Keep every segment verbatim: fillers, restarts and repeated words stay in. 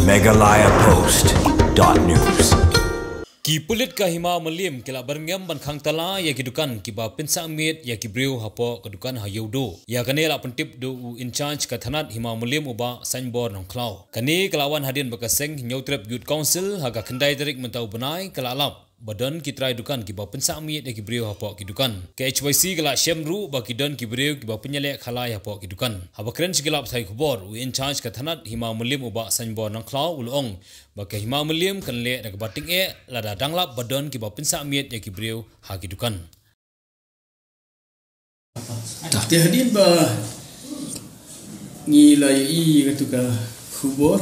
Meghalaya Post dot news. Ki pulit ka Hima Mylliem ki la byrngem ban khang tala ïa ki dukan kiba pynsah miet ïa ki briew hapoh ka dukan ha Ïewduh. Ïa kane la pyntip da u in charge ka thanat Hima Mylliem u Bah Sainbor Nongkhlaw. Kane ka la wan hadien ba ka seng Hynñiewtrep Youth Council ha ka khyndai tarik mynta u bnai ka la lap ba don ki trai dukan kiba pynsah miet ïa ki briew hapoh ki dukan. Ka H Y C ka la shem ruh ba ki don ki briew kiba pynïaleh khalai hapoh ki dukan. Haba kren sha ki lad pathai khubor, u in charge ka thanat Hima Mylliem u Bah Sainbor Nongkhlaw u la ong ba ka Hima Mylliem kan leh da kaba tyngeh lada dang lap ba don kiba pynsah miet ïa ki briew ha ki dukan. Te hadien ba ngi la ïohi ïa katu ka khubor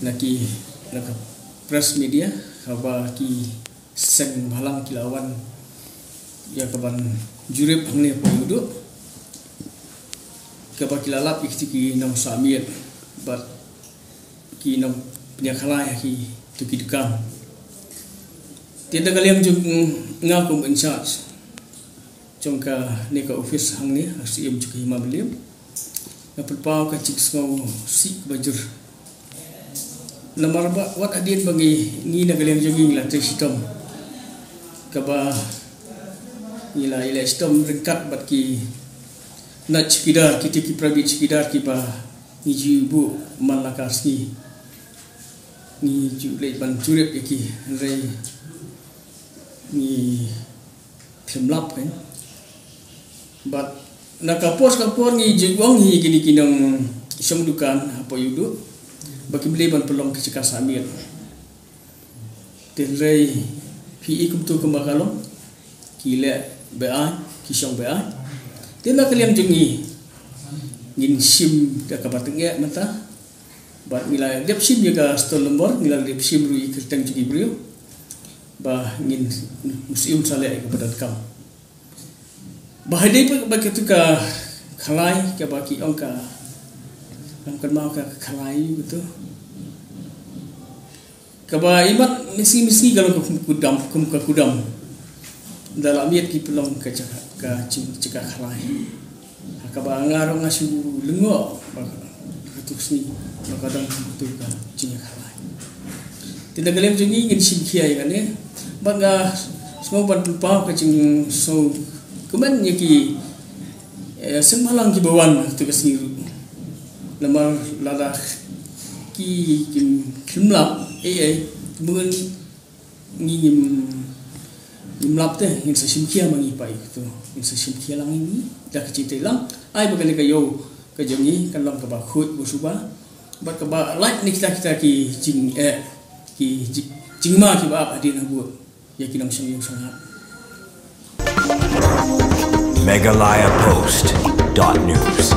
na ki, na ka press media, haba ki seng bhalang ki la wan ïa kaban jurip hangne hapoh Ïewduh, kaba ki la lap ïa kito ki nongsah miet bad ki nongpynïakhalai ha kito ki dukan. Te da ka liang jong nga kum in charge jong kane ka office hangne ha Syiem jong ka Hima Mylliem, nga pynpaw ka jingsngewsih kaba jur. Namar ba wat hadien ba ngi, ngi na ka liang jong ngi ngi la trei shitom, kaba ngi la ïaleh shitom ryngkat bad ki nat chowkidar, kito ki private chowkidar kiba ngi ju buh man la ka sngi. Ngi ju leit ban jurip ïa ki, hynrei ngi khlem lap, kan. Bad na ka por sha ka por ngi ju ong hi ïa kine ki nongshong dukan hapoh Ïewduh ba kim dei ban pynlong ka jaka sah miet. Te hynrei phi i kumto kumba ka long, ki leh be-aiñ, ki shong be-aiñ. Te na ka liang jong ngi ngin shim da kaba tyngeh mynta. Bad ngi la dep shim ïa ka stall number, ngi la dep shim ruh ïa ki kyrteng jong ki briew, ba ngin, ngin sa leh ïa kaba donkam. Ba ha dei ba katu ka khalai kaba ki ong ka, ngam kynmaw ka khalai katu, kaba imat mynsngi mynsngi ka long ka kum kudam, kum ka kudam. Da la miet ki pynlong ka jaka, ka jing, jaka khalai. Ha kaba nga ruh nga shu lyngngoh ba katu ka sngi ba ka don katu ka jingïakhalai. Te na ka liang jong ngi ngin shim khia ïa kane. Bad nga sngew ban pynpaw ka jingsngewkmen ïa ki, eh, seng bhalang kiba wan ha katu ka sngi ruh. Namar lada ki, kim, kim lap, eh, eh, mungkin ngi ngim, ngim lap te, ngin sa shim khia ma ngi pat ïa katu. Ngin sa shim khia lang ïa ngi da ka jingtei lang. Ai ba kane ka ïew ka jong ngi kan long kaba khuid ba suba. Bad kaba lait na kita kita ki jing, eh, ki jing, jingma kiba ap hadien habud ïa ki nongshong ïew shong hat. Meghalaya Post dot news.